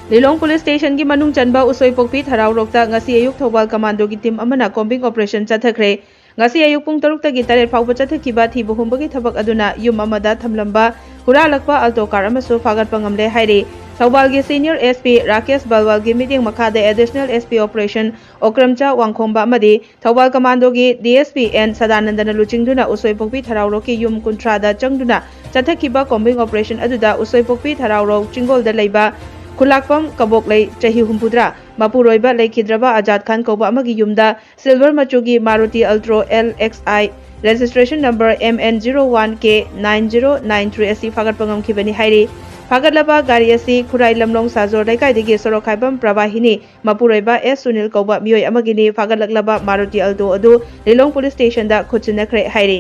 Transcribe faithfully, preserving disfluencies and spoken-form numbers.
ꯂꯤꯂꯣꯡ police ꯁ꯭ꯇꯦꯁꯟꯒꯤ ꯃꯅꯨꯡ ꯆꯟꯕ ꯎꯁꯣꯏꯄꯣꯛꯄꯤ ꯊꯔꯥꯎꯔꯣꯛꯇ ꯉꯁꯤ ꯑꯌꯨꯛ ꯊꯧꯕꯥꯜ ꯀꯃꯥꯟꯗꯣꯒꯤ ꯇꯤꯝ ꯑꯃꯅ ꯀꯣꯝꯕꯤꯡ ꯑꯣꯄꯔꯦꯁꯟ ꯆꯠꯊꯈ꯭ꯔꯦ꯫ ꯉꯁꯤ ꯑꯌꯨꯛ ꯄꯨꯡ ꯇꯔꯨꯛꯇꯒꯤ ꯇꯔꯦꯠ ꯐꯥꯎꯕ ꯆꯠꯊꯈꯤꯕ ꯊꯤꯕ ꯍꯨꯝꯕꯒꯤ ꯊꯕꯛ ꯑꯗꯨꯅ ꯌꯨꯝ ꯑꯃꯗ ꯊꯝꯂꯝꯕ ꯍꯨꯔꯥꯜꯂꯛꯄ ꯑꯜꯇꯣ ꯀꯥꯔ ꯑꯃꯁꯨ ꯐꯥꯒꯠꯄ ꯉꯝꯂꯦ ꯍꯥꯏꯔꯤ꯫ ꯊꯧꯕꯥꯜꯒꯤ ꯁꯤꯅꯤꯌꯔ ꯑꯦꯁ ꯄꯤ ꯔꯥꯀꯦꯁ ꯕꯜꯋꯥꯜꯒꯤ ꯃꯤꯠꯌꯦꯡ ꯃꯈꯥꯗ ꯑꯦꯗꯤꯁꯅꯦꯜ ꯑꯦꯁ ꯄꯤ ꯑꯣꯄꯔꯦꯁꯟ ꯑꯣꯀ꯭ꯔꯝꯆꯥ ꯋꯥꯡꯈꯣꯝꯕ ꯑꯃꯗꯤ Thoubal ꯀꯃꯥꯟꯗꯣꯒꯤ D S P N ꯁꯗꯥꯅꯟꯗꯅ ꯂꯨꯆꯤꯡꯗꯨꯅ ꯎꯁꯣꯏꯄꯣꯛꯄꯤ ꯊꯔꯥꯎꯔꯣꯛꯀꯤ ꯌꯨꯝ ꯀꯨꯟꯊ꯭ꯔꯥꯗ ꯆꯪꯗꯨꯅ ꯆꯠꯊꯈꯤꯕ ꯀꯣꯝꯕꯤꯡ ꯑꯣꯄꯔꯦꯁꯟ ꯑꯗꯨꯗ ꯎꯁꯣꯏꯄꯣꯛꯄꯤ ꯊꯔꯥꯎꯔꯣꯛ ꯆꯤꯡꯒꯣꯜꯗ ꯂꯩꯕ ꯈꯨꯂꯥꯛꯄꯝ ꯀꯕꯣꯛꯂꯩ, ꯆꯍꯤ ꯍꯨꯝꯐꯨꯇꯔꯥ, ꯃꯄꯨꯔꯣꯏꯕ ꯂꯩꯈꯤꯗ꯭ꯔꯕ ꯑꯖꯥꯗ ꯈꯥꯟ ꯀꯧꯕ ꯑꯃꯒꯤ ꯌꯨꯝꯗ ꯁꯤꯜꯚꯔ ꯃꯆꯨꯒꯤ ꯃꯥꯔꯨꯇꯤ ꯑꯜꯇ꯭ꯔꯣ ꯑꯦꯜ ꯑꯦꯛꯁ ꯑꯥꯏ registration number M N zero one K nine zero nine three ꯑꯁꯤ ꯐꯥꯒꯠꯄ ꯉꯝꯈꯤꯕꯅꯤ ꯍꯥꯏꯔꯤ꯫ ꯐꯥꯒꯠꯂꯕ ꯒꯥꯔꯤ ꯑꯁꯤ ꯈꯨꯔꯥꯏ ꯂꯝꯂꯣꯡ ꯁꯥꯖꯣꯔ ꯂꯩꯀꯥꯏꯗꯒꯤ ꯁꯣꯔꯣꯛ ꯈꯥꯏꯕꯝ ꯄ꯭ꯔꯚꯥꯍꯤꯅꯤ ꯃꯄꯨꯔꯣꯏꯕ ꯑꯦꯁ ꯁꯨꯅꯤꯜ ꯀꯧꯕ ꯃꯤꯑꯣꯏ ꯑꯃꯒꯤꯅꯤ꯫ ꯐꯥꯒꯠꯂꯛꯂꯕ ꯃꯥꯔꯨꯇꯤ ꯑꯜꯇꯣ ꯑꯗꯨ ꯂꯤꯂꯣꯡ ꯄꯨꯂꯤꯁ ꯁ꯭ꯇꯦꯁꯟꯗ ꯈꯨꯠꯁꯤꯟꯅꯈ꯭ꯔꯦ ꯍꯥꯏꯔꯤ꯫